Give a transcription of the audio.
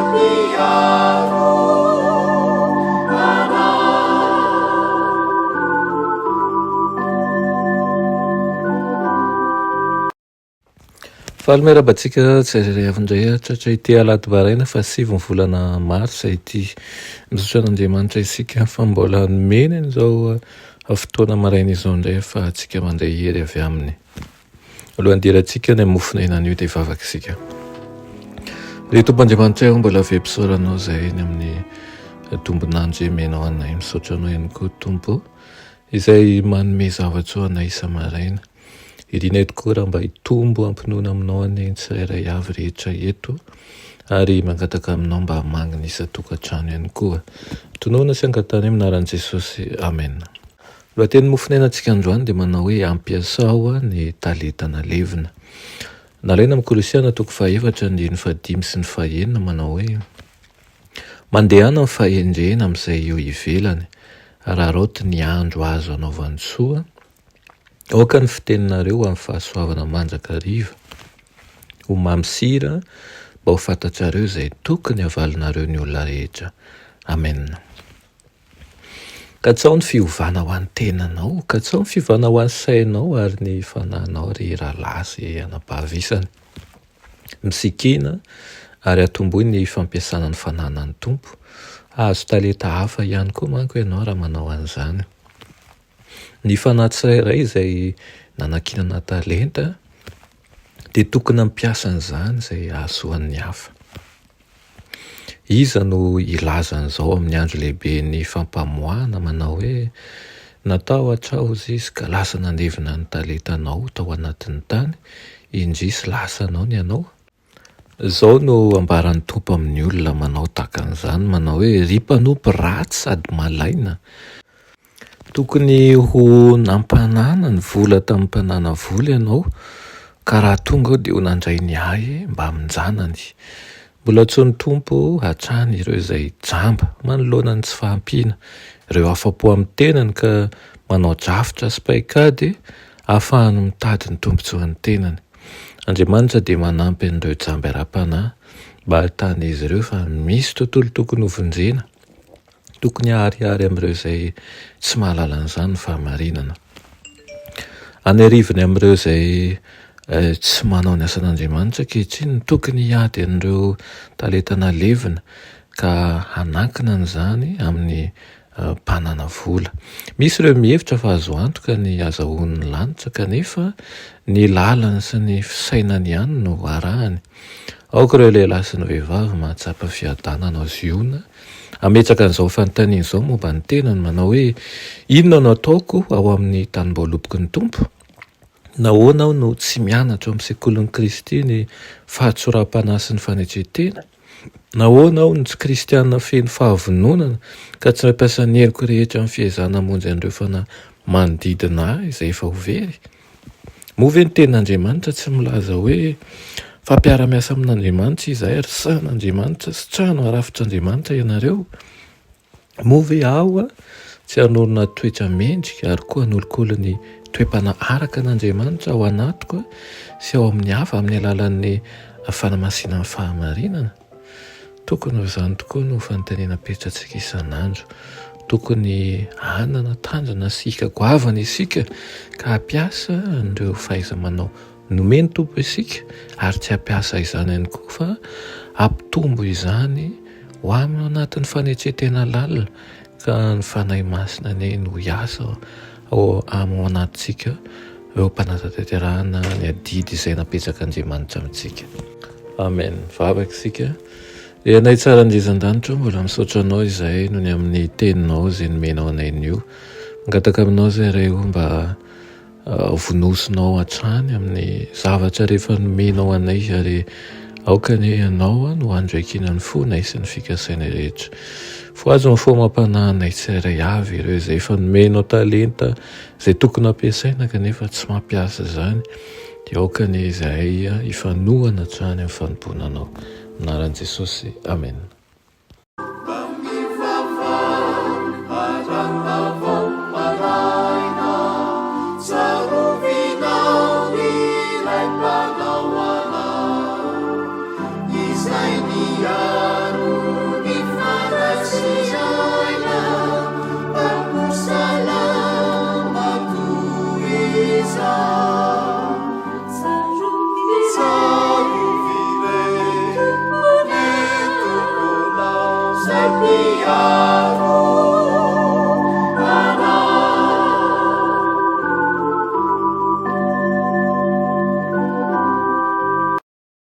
Mpiaro anay. Faly miarahaba antsika tsirairay avy indray tratra ity alahady maraina fa sivin'ny volana marsa ity. Misaotra an'Andriamanitra isika fa mbola nomeny an'izao fotoana maraina izao indray ahafahantsika mandray hery avy aminy. Alohan'ny hidirantsika any amin'ny mofon'aina anio dia hivavaka isika. Ry Tompo Andriamanitra ô, mbola velom-pisaorana Anao izahay ny amin'ny tombon'andro izay omenao anay. Misaotra Anao ihany koa Tompo izay manome zava-tsoa anay isa-maraina. Irinay tokoa raha mba hitombo am-pinoana aminao anie ny tsirairay avy rehetra eto ary mangataka aminao mba hamangy ny isan-tokantrano ihany koa. Tonona sy angatahana amin'ny anaran'i Jesosy. Amen. Lohateny mofonainantsika androany dia manao hoe Ampiasao ny talenta nalevina. Nalaina amin'ny Kolosiana toko fahaefatra andininy fahadimy sy ny fahenina manao hoe Mandehana amin'ny fahendrena amin'izay eo ivelany, araraoty ny andro azo anaovan-tsoa, aoka ny fiteninareo amin'ny fahasoavana mandrakariva ho mamy sira mba ho fantatrareo izay tokony havalinareo ny olona rehetra. Amena. Katsaho ny fiovana ho an'ny tenanao, katsaho ny fiovana ho an'ny sainao ary ny fanahinao ry rahalahy sy anabavy isany. Misikina ary atombohy ny fampiasana ny fananan'ny Tompo. Hahazo talenta hafa ihany koa manko ianao raha manao an'izany. Ny fanahy tsirairay izay nanankinana talenta dia tokony hampiasa an'izany izay hahasoan'ny hafa. Iza no hilaza an'izao amin'ny andro lehiben'ny fampamoahana manao hoe, Natahotra aho hozy izy ka lasa nandevina ny talentanao tao anatin'ny tany, indrisy lasanao ny anao? Izao no ambaran'ny Tompo amin'ny olona manao tahaka an'izany, manao hoe, Ry mpanompo ratsy sady malaina! Tokony ho nampanana ny vola tamin'ny mpanana vola ianao, ka raha tonga aho dia ho nandray ny ahy mbamin-janany. Mbola antsoin'ny Tompo hatrany ireo izay jamba manoloana ny tsy fahampiana, ireo afa-po amin'ny tenany ka manao drafitra sy paikady ahafahany mitady ny tombontsoan'ny tenany. Andriamanitra dia manampy an'ireo jamba ara-panahy mba hahitan'izy ireo fa misy tontolo tokony hovonjena. Tokony haharihary amin'ireo izay tsy mahalala an'izany ny fahamarinana. Any arivony amin'ireo izay tsy manao ny asan'Andriamanitra ankehitriny no tokony hiady an'ireo talenta nalevina ka hanankina an'izany amin'ny mpanana vola. Misy ireo mihevitra fa azo antoka ny hazahoany ny lanitra kanefa ny lalany sy ny fisainany ihany no arahany. Aoka ireo lehilahy sy ny vehivavy mahatsapa fiadanana ao Ziona hametraka an'izao fanontaniana izao momba ny tenany, manao hoe, Inona no ataoko ao amin'ny tanimboaloboky ny Tompo? Nahoana aho no tsy mianatra ao amin'ny sekolin'i Kristy ny fahatsoram-panahy sy ny fanetren-tena? Nahoana aho no tsy kristiana feno fahavononana ka tsy mampiasa ny heriko rehetra amin'ny fiezahana hamonjy an'ireo fanahy manodidina ahy izay efa ho very? Moa ve ny Tenin'Andriamanitra tsy milaza hoe fa mpiara-miasa amin'Andriamanitra izahay ary sahan'Andriamanitra sy trano arafitr'Andriamanitra ianareo? Moa ve aho tsy hanorina toetra mendrika ary koa hanolokolo ny toe-panahy araka an'Andriamanitra ao anatiko sy ao amin'ny hafa amin'ny alalan'ny fanamasinan'ny fahamarinana? Tokony ho izany tokoa no fanontaniana apetratsika isan'andro. Tokony hanana tanjona sy hika goavana isika ka hampiasa an'ireo fahaiza-manao nomen'ny Tompo isika ary tsy hampiasa izany ihany koa fa hampitombo izany ho amin'ny anatin'ny fanetren-tena lalina ka ny Fanahy Masina anie no hiasa ao ao anatintsika eo am-panatanterahana ny adidy izay napetrak'Andriamanitra amintsika. Amen. Vavaka isika. Ry Anay tsara indrindra an-danitra ô, mbola misaotra Anao izahay noho ny amin'ny Teninao izay nomenao anay anio. Mangataka aminao izahay Ray o mba vonosinao hatrany amin'ny zavatra rehefa nomenao anay ary aoka anie Ianao no handray-kina ny fonay sy ny fikasainay rehetra. Fohazo ny fo amam-panahinay tsirairay avy ireo izay efa nomenao talenta izay tokony hampiasaina kanefa tsy mampiasa izany dia aoka anie izahay hifanohana hatrany amin'ny fanompoana Anao. Amin'ny anaran'i Jesosy, amena. Aleloia.